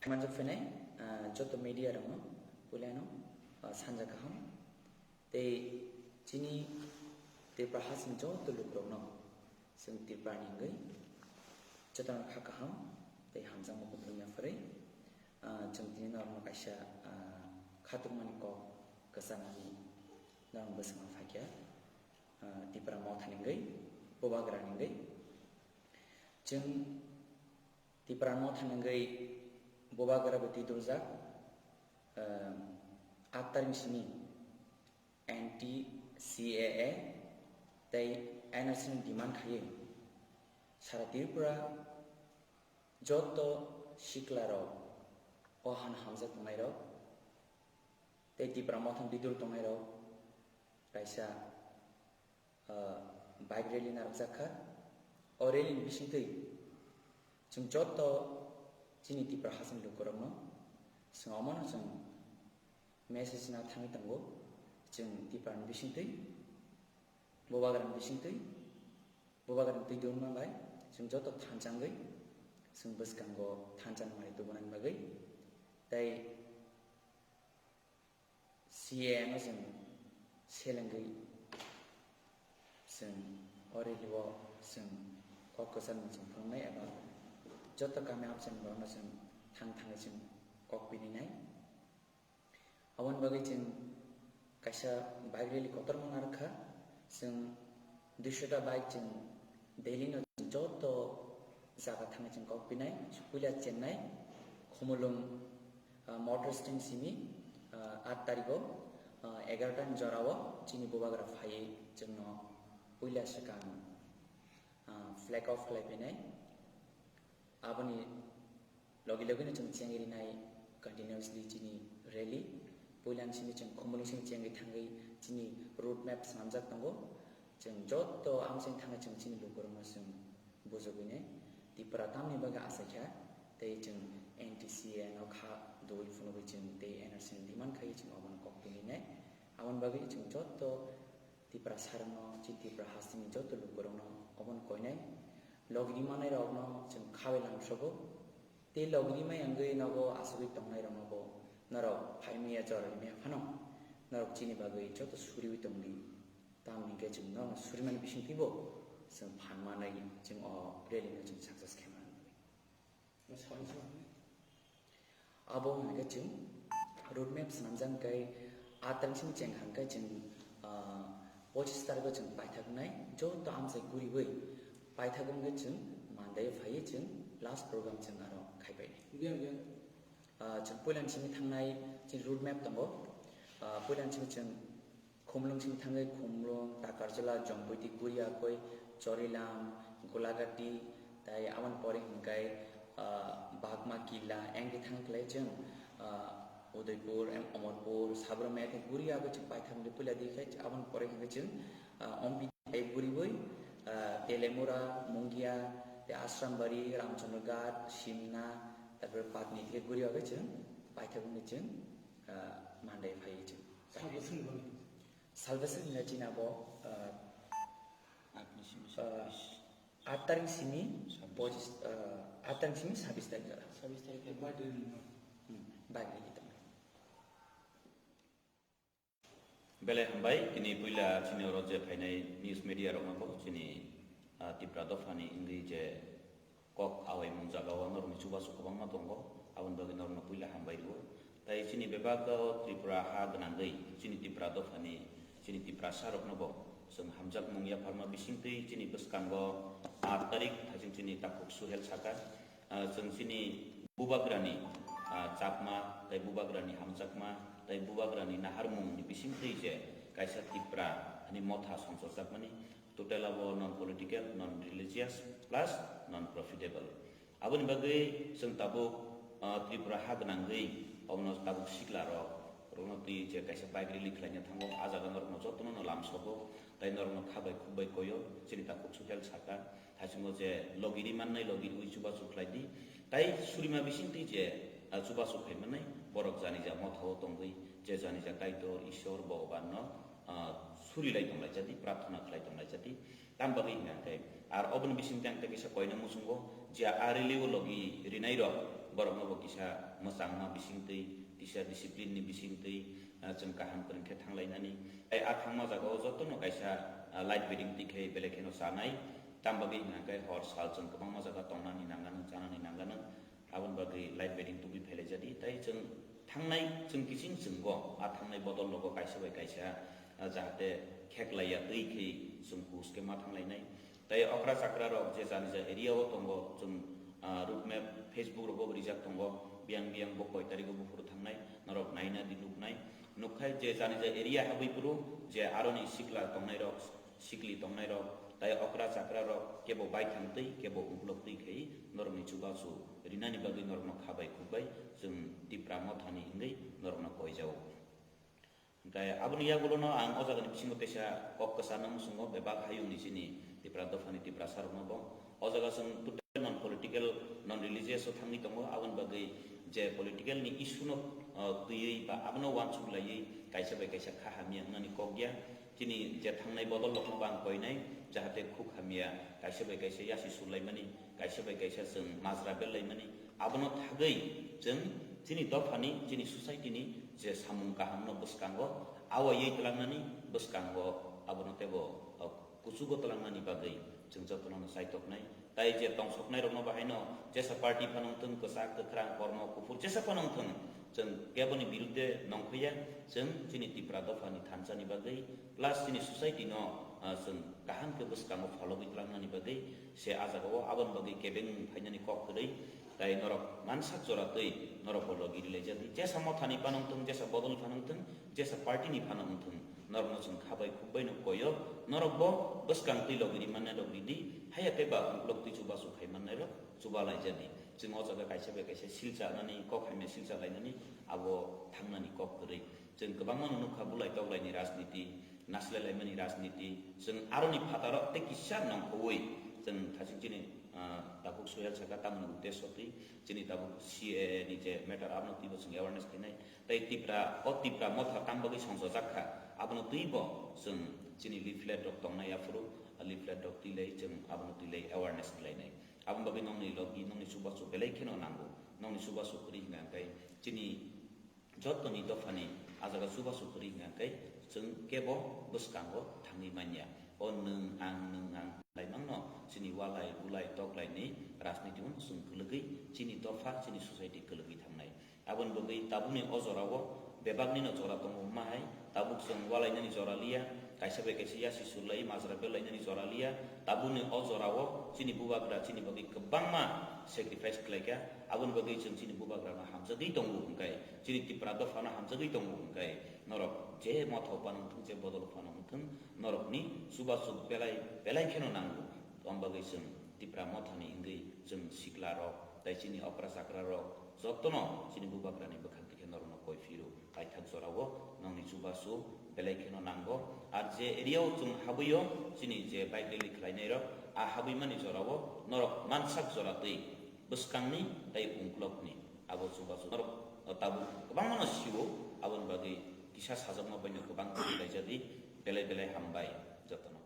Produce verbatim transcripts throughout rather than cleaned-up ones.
Manjak phainai, ah, joto media rokno puilano, ah, sanja kaham. Tei chini Tripura hasing joto lukurokno chwng Tripura ni wngwi jotono kha kaham tei hamjakma kuplung yapharwi, ah, chwng tini norokno kaisa, ah, khatukmani kok kwcharnani norokni bwskango phaikha, ah, Tipra Motha ni wngwi, Bubagra ni wngwi. Chwng Tipra Motha ni wngwi Bubagra bo twi duljak, ah, aat tarik simi anti C A A tei N R C ni demand khaiwi sara Tripura joto siklarok, o han hamjak tongnairok tei Tipra Mothani bidul tongnairok kaisa, ah, bike rally narwkjak kha. O rally ni bisingtwi chwng joto chini Tipra hasini lukurokno chwng omono chwng message na thangwi tongo, chwng Tipra ni bisingtwi, Bubagra ni bisingtwi, Bubagra ni twi dun manbai chwng joto thansa wngwi chwng bwskango thansa ni manwi tubunani bagwi tei C A A no chwng selengwi chwng o rally o chwng kok kwchangno chwng phunuknai eba joto kami amchaini borokno chwng thang thangwi chwng kok pininai. Aboni bagwi chwng kaisa bike rally kotorma narwkha. Chwng duisho ta bike chwng Delhi no joto jaga thangwi chwng kok pinai. Puila Chennai, Khumulwng, ah, motor stand simi, ah, aat tarigo, ah, egarota ni jorao chini Bubagra phaiwi chwngno puila swkang, ah, flag off khlai phainai. Aboni logi logi no chwng chengwi rinai continuously chini rally. Puila ni simi chwng Khumulwng simi chengwi thangwi chini road map swnamjak tongo. Chwng joto amchaini thangwi chwng chini lukurokno chwng bujogwinai Tipra tamni bagwi achaikha tei chwng N T C A no kha dui phunugwi chwng tei N R C ni demand khaiwi chwng obono kok pininai. Aboni bagwi chwng joto Tiprasarokno, chini Tipra hasteni joto lukurokno obono koinai. Logi rimanairokno chwng khabai langsogo. Tei logi rimai wngwi nogo asugwi tongnairokno bo norok phaimaya jora rimaya phano norok chini bagwi joto suriwi tongdi. Tamni hwnkhe chwng norokno surimani bisingtwibo chwng phan manwi chwng o rally no chwng success khe manwi. Abo hwnkhe chwng road map swnamjak hwnkhe aat tarik simi cheng hwnkhe chwng, ah, pochis tarikgo chwng paithaknai joto amchai guriwi paithak wngkhe chwng Monday phaiwi chwng last program chwng aro khaibainai. Biyang, biyang. Ah, chwng puilani simi thangnai chini road map tongo. Ah, puilani simi chwng Khumulwng simi thangwi Khumulwng, Takarjala, Jompuiti, Guriakoi, Chorilam, Golagati, tai aboni pore hwnkhe, ah, Bagma, Killa, engke thang khlai chwng, ah, Udaipur, em, Omorpur, Sabrumya khe Guriakoi chwng paithak hwnkhe puila di khe aboni pore hwnkhe chwng, ah, Ompi tai guriwi, ah, Telemura, Mungia, tei Asrambari, Ramchandra Ghat, Simna, tarpore Patni khe Guriakoi chwng paithak hwnkhe chwng, ah, Monday phaiwi chwng. Sabo swng boni. Salvation hwnwi chini abo, ah, Aat ni simi ah, sabis. Aat tarik simi Sabis. Pojis, ah, aat tarik simi sabis tarik jora. Sabis tarik ni birthday ni no. Hmm, birthday ni tamo. Belai hambai, tini puila chini oro je phainai news media rokno bo chini, ah, Tipra dophani wngwi je kok awaimung jagao norokni chubachu kwbangma tongo, aboni bagwi norokno puila hambai rwo. Tai chini bebak o Tripura ha gwnangwi chini Tipra dophani chini Tiprasa rokno bo chwng hamjakmung yapharma bisingtwi chini bwskango aat tarik thaichung chini takhuk Suhel saka, ah, chwng chini Bubagrani, ah, chakma tai Bubagrani hamjakma tai Bubagrani naharmungni bisingtwi je kaisa Tipra hani motha songchorjakmani. Total abo non political, non religious, plus non profitable. Aboni bagwi chwng tabuk, ah, Tripura ha gwnangwi obono tabuk sikla rok rokno twi je kaisa bike rally khlaina thango, ah jaga norokno jotono no lamsogo, tai norokno kha bai khuk bai koyo, chini takhuk Suhel saka, haichungo je logi ri mannai logi rwi chubachu khlai di, tai surima bisingtwi je, ah, chubachu khai mannai borok janija mothao tongwi je janija Kaitor, Ishwar, Bhogoban no, ah, suri lai tong lai jadi, prarthana khlai tong lai jadi. Tam bagwi hwnka hwnkhe, ar oboni bisingtwi ang tei kaisa koina muchungo, je a rally o logi rinai rok Borokno bo kisa mwchangma bisingtwi, kisa discipline ni bisingtwi, ah, chwng kaham kwrwng khe thanglainani. Tei a thangma jagao jotono kaisa, ah, light bedding twi khe belai kheno chanai. Tam bagwi hwnkha khe hor sal chwng kwbangma jaga tongnani nanganw, chanani nanganw. Aboni bagwi light bedding tubui phailaijadi. Tei chwng thangnai, chwng kiching chwngbo, a thangnai bodol logo kaisa bai kaisa, ah, jahate kheklaiya twi khe chwng hus khe ma thanglainai. Tei okra chakra rok je jani ja area o tongo, chwng, ah, route map Facebook rogo bo rijak tongo, biyang biyang bo koi tarigo buphuru thangnai, norok naina di nuknai. Nukkhai je jani ja area habwi phuru je aroni sikla tongnai rok, sikli tongnai rok, tei okra chakra rok kebo baithang twi, kebo uklok twi khai norokni chubachu rinani bagwi norokno kha bai khuk bai chwng Tipra Mothani wngwi norokno koijao. Hwnkhe aboni yagulono ang o jagani bisingo teisa kok kwchana muchungo bebak hayungni chini Tipra dophani Tiprasa rokno bo. O jaga chwng total non political, non religious o thangwi tongo, aboni bagwi je political ni issue no, uh, twiwi ba abono uansuk laiwi kaisa bai kaisa kha hamya wngnani kok ya. Chini je thangnai bodol rokno bo ang koinai, jahate khuk hamya kaisa bai kaisa yasi sulaimani, kaisa bai kaisa chwng majra belaimani, abono thagwi chwng chini dophani, chini society ni je samung kahamno bwskango awaiwi twlangnani, bwskango abono teibo, uh, kuchugo twlangnani bagwi chwng jotono chaitok nai. Tai je tongsoknai rokno bahaino jesa party phano wngthwng, kwchak, kwkhrang, kormo, kuphur jesa phano wngthwng, chwng keboni birudde nongkhoya, chwng chini Tipra dophani thansa ni bagwi plus chini society no, ah, chwng kaham khe bwskango phologwi twlangnani bagwi se a jagao aboni bagwi kebeng phainani kok kwrwi. Tai norok mansak jora twi norok bo logi rwlaijadi. Jesa mothani phano wngthwng, jesa bodol phano wngthwng, jesa party ni phano wngthwng, norokno chwng kha bai khuk bai no koyo, norok bo bwskang twi logi ri mannai rok ridi, haya tei ba uklok twi chubachu khai mannai rok chuba laijadi. Chwng o jaga kaisa bai kaisa silcha nani, kok hamya silcha lainani abo thangnani kok kwrwi. Chwng kwbangma no nukha bulai toklaini rajniti, naslai laimani rajniti, chwng aroni phataro tei kisa nongkhorwi chwng thaching chini, ah, tabuk soyal saka tamoni uddesyo twi chini tabuk C A A ni je matter abono twibo chwng awareness khainai. Tei Tipra, o Tipra motha tam bagwi songchajak kha, abono twibo chwng chini leaflet rok tongnai aphuru, leaflet rok twilai chwng abono twilai awareness khlainai. Aboni bagwi nongni logi, nongni chubachu belai kheno nango, nongni chubachu kwrwi hwnkha khe chini jotoni dophani a jaga chubachu kwrwi hwnkha khe chwng kebo bwskango thangwi manya. O nwng ang, nwng ang laimangno chini walai, bulai, toklaini rajniti-o chwng kwlwgwi chini dopha, chini society kwlwgwi thangnai. Aboni bagwi tabukni o jorao bebaknino jora tongo hwnma hai, tabuk chwng walainani jora liya, kaisa bai kaisa yasi surlai majra belainani jora liya, tabukni o jorao chini bubagra chini bagwi kwbangma sacrifice khlaikha, aboni bagwi chwng chini bubagrano hamjagwi tongo hwnkhe, chini Tipra dophano hamjagwi tongo hwnkhe, norok je motha phano wngthwng, je bodol phano wngthwng, norokni chubachu belai belai kheno nango. Aboni bagwi chwng Tipra mothani wngwi chwng sikla rok, tei chini okra chakra rok, jotono chini bubagrani bwkhak dikhe norokno koi phiro paithak jorao nongni chubachu belai kheno nango. Ar je area o chwng habwi o chini je bike rally khlainai rok, a habwi mani jorao norok mansak jora twi bwskangni tei ungkulokni abo chubachu norok tabuk kwbangmano sio, aboni bagwi kisa sajwkma baino kwbang twi laijadi. Belai belai hambai jotono.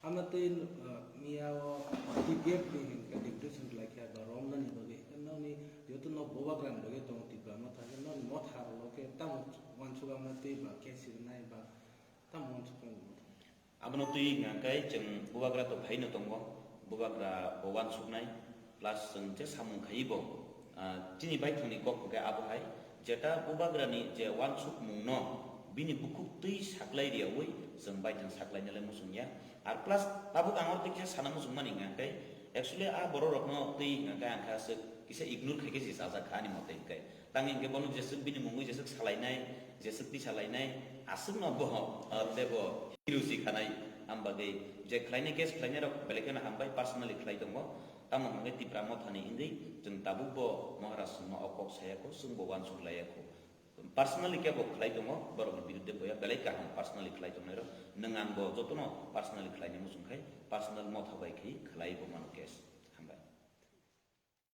Ano tei, uh, miya o T P F ni hwnkhe deputation khlai kha ba romnani bagwi. Nokni joto nok bubagrani bagwi tongo Tipra motha, nokni motha rok khe tamo uansuk amna tei ba case rinai ba tamo uansuk tongo. Abono twi hwnkha khe chwng bubagra to phaino tongo, bubagra bo uansuknai. Plus chwng je samung khaiwi bo, ah, chini baithangni kok hwnkhe abo hai, jeta bubagrani je uansukmungno bini bukhuk twi saklai riyaui chwng baithang saklainalai muchung ya. Ar plus tabuk ang oro tei kisa sana muchung mani hwnkha khe, actually a borok rokno twi hwnkha khe ang khe aswk kisa ignore khai khe se chajak kha ani mote hwnkhe. Tangwi hwnkhe bono jeswk bini mungwi jeswk salainai, jeswk twi salainai, aswkno bo, ah, tebo hero si khanai. Am bagwi je khlainai case khlainai rok belai kheno hambai personally khlai tongo. Tamo hwnkhe Tipra mothani wngwi chwng tabuk bo Maharaj chwngno o kok saya kho, chwng bo uansuk laiya kho. Personally kebo khlai tongo, borokni birudde boya belai kaham personally khlai tongnai rok. Nwng ang bo jotono personally khlainai muchung khai, personal motha bai khai khlai bo mano case.